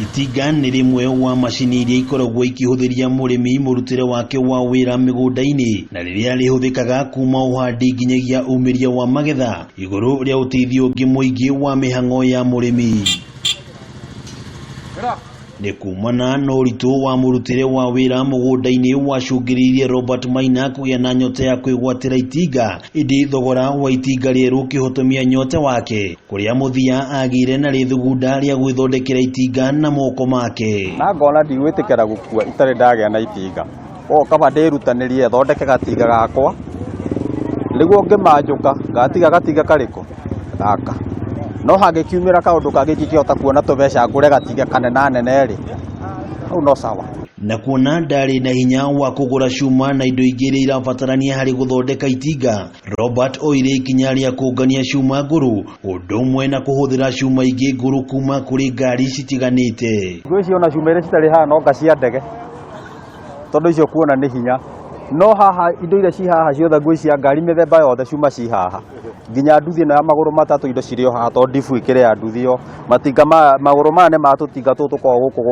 Itinga nĩ rĩmwe wa macini iria ikoragwo ikĩhũthĩria mũrĩmi mũrutĩre wake wa wĩra mĩgũnda-inĩ, na rĩrĩa rĩhũthĩkaga kuma ũhandi nginyagia umĩria wa magetha, igũrũ rĩa ũteithio ũngĩ mũingĩ wa mĩhang'o ya mũrĩmi. Nĩ kumana na ũritũ wa mũrutĩre wa wĩra mũgũnda-inĩ wacũngĩrĩirie Robert Maina kũgĩa na nyota ya kwĩgwatĩra itinga, ĩndĩ thogora wa itinga rĩerũ ũkĩhotomia nyote wake, kũrĩa mũthia agĩire na rĩthugunda rĩa gwĩthondekera itinga na moko make. Na ngona ndigwĩtĩkĩra gũkua itarĩ ndagĩa na itinga, koguo kaba ndĩrutanĩrie thondeke gatinga gakwa nĩguo ngĩmanjũka ngatiga gatinga karĩkũ gaka. No hangĩkiumĩra kaũndũ kangĩ ingĩkĩhota kuona tũbeca ngũre gatinga kanenanene rĩ, hau no sawa. Na kuona ndarĩ na hinya wa kũgũra cuma na indo ingĩ iria irabatarania harĩ gũthondeka itinga, Robert oire ikinya rĩa kũngania cuma ngũrũ, ũndũ ũmwe na kũhũthĩra cuma ingĩ ngũrũ kuma kũrĩ ngari citiganĩte. Ngwĩciria ona cuma iria citarĩ haha no nga cia ndege, tondũ icio kuona nĩ hinya. No haha indo iria ci haha ciothe ngwĩciria ngari mĩthemba yothe cuma ci haha, nginya nduthi ĩno ya magũrũ matatũ indo cirĩ o haha tondũ ndibu ĩkĩrĩ ya nduthi ĩyo. Matinga maya magũrũ maya nĩ ma tũtinga tũtũ tũkoragwo gũkũ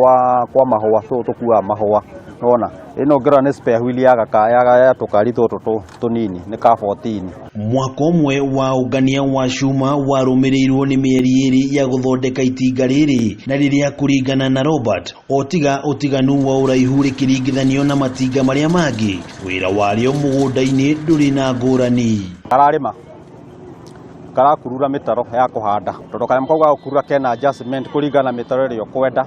kwa mahũa, tũtũ tũkuaga mahũa nĩwona. Ĩno ũngĩrora nĩ spare wheel ya tũkari tũtũ tũnini nĩ ka 14. Mwaka ũmwe wa ũngania wa cuma warũmĩrĩirwo nĩ mĩeri ĩrĩ ya gũthondeka itinga rĩrĩ, na rĩrĩa kũringana na Robert, o tiga ũtiganu wa ũraihu rĩkĩringithanio na matinga marĩa mangĩ, wĩra warĩo mũgũnda-inĩ ndũrĩ na ngũrani. Kararĩma, karakurura mĩtaro ya kũhanda, tondũ kanyamũ kau ga gũkurura kena adjustment kũringana na mĩtaro ĩrĩa ũkwenda.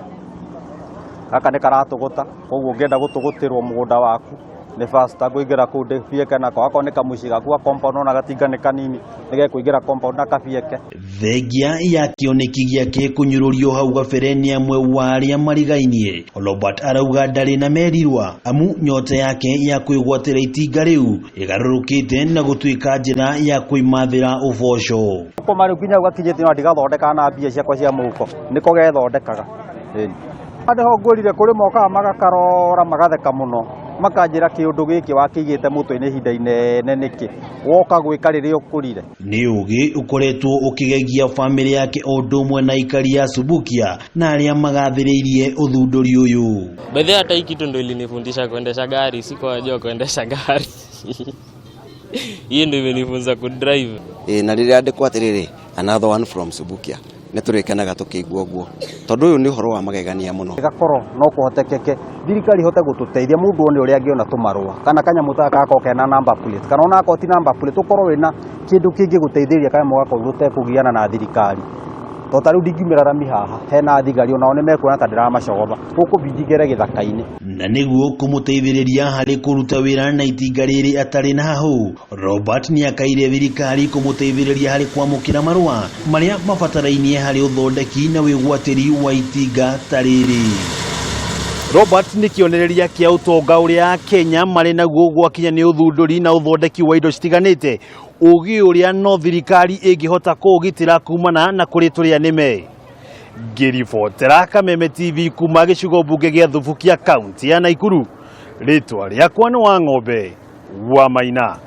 Gaka nĩ karatũgũta, koguo ũngĩenda gũtũgũtĩrwo mũgũnda waku nĩ faster kũingĩra kũu ndĩbieke nako, akorwo nĩ kamũciĩ gaku ga compound wona gatinga nĩ kanini nĩ gekũingĩra compound na kabieke. Thengia ya kĩoneki gĩake kũnyũrũrio hau gabere nĩ amwe wa arĩa marigainie, Robert arauga ndarĩ na merirwa amu nyota yake ya kwĩgwatĩra itinga rĩu ĩgarũrũkĩte na gũtuĩka njĩra ya kwĩmathĩra ũboco. Kuma rĩu nginya hau gakinyĩte no ndigathondekaga na mbia ciakwa cia mũhuko, nĩko gethondekaga. Nĩho ngwĩrire kũrĩ mokaga magakarora magatheka mũno, makanjĩra kĩũndũ gĩkĩ wakĩigĩte mũtwe-inĩ ihinda inene nĩkĩ, woka gwĩka rĩrĩa ũkũrire. Nĩ ũgĩ ũkoretwo ũkĩgegia bamĩrĩ yake o ũndũ ũmwe na aikari a Subukia na arĩa magathĩrĩirie ũthundũri ũyũ. By the way, hata hii kitu ndo ilinifundisha kuendesha gari, sikuwa najua kuendesha gari. Hii ndo imenifunza kudrive. Ĩ na rĩrĩa andĩkwo atĩrĩrĩ, "Another one from Subukia", nĩ tũrĩkenaga tũkĩigua ũguo tondũ ũyũ nĩ ũhoro wa magegania mũno. Gakorwo no kũhotekeke thirikari ihote gũtũteithia mũndũ one ũrĩa angĩona tũmarũa kana kanyamũ ta gaka gakorwo kena number plate, kana ona akorwo ti number plate, ũkorwo wĩna kĩndũ kĩngĩgũteithĩrĩria kanyamũ gaka ũtekũgiana na thirikari. Tondũ ta rĩu ndingiumĩra rami haha hena thigari, onao nĩ mekuona ta ndĩramacogotha, gũkũbidi ngere gĩthaka-inĩ. Na nĩguo kũmũteithĩrĩria harĩ kũruta wĩra na itinga rĩrĩ atarĩ na hahũ, Robert nĩ akaire thirikari kũmũteithĩrĩria harĩ kwamũkĩra marũa marĩa mabatarainie harĩ ũthondeki na wĩgwatĩri wa itinga ta rĩrĩ. Robert nĩ kĩonereria kĩa ũtonga ũrĩa Kenya marĩ naguo gwakinya nĩ ũthundũri na ũthondeki wa indo citiganĩte, ũgĩ ũrĩa no thirikari ĩngĩhota kũũgitĩra kumana na kũrĩ tũrĩa nĩme. Ngĩribotera Kameme TV kuma gĩcigo mbunge gĩa Thubukia, kaunti ya Naikuru, rĩtwa rĩakwa nĩ Wang'ombe wa Maina.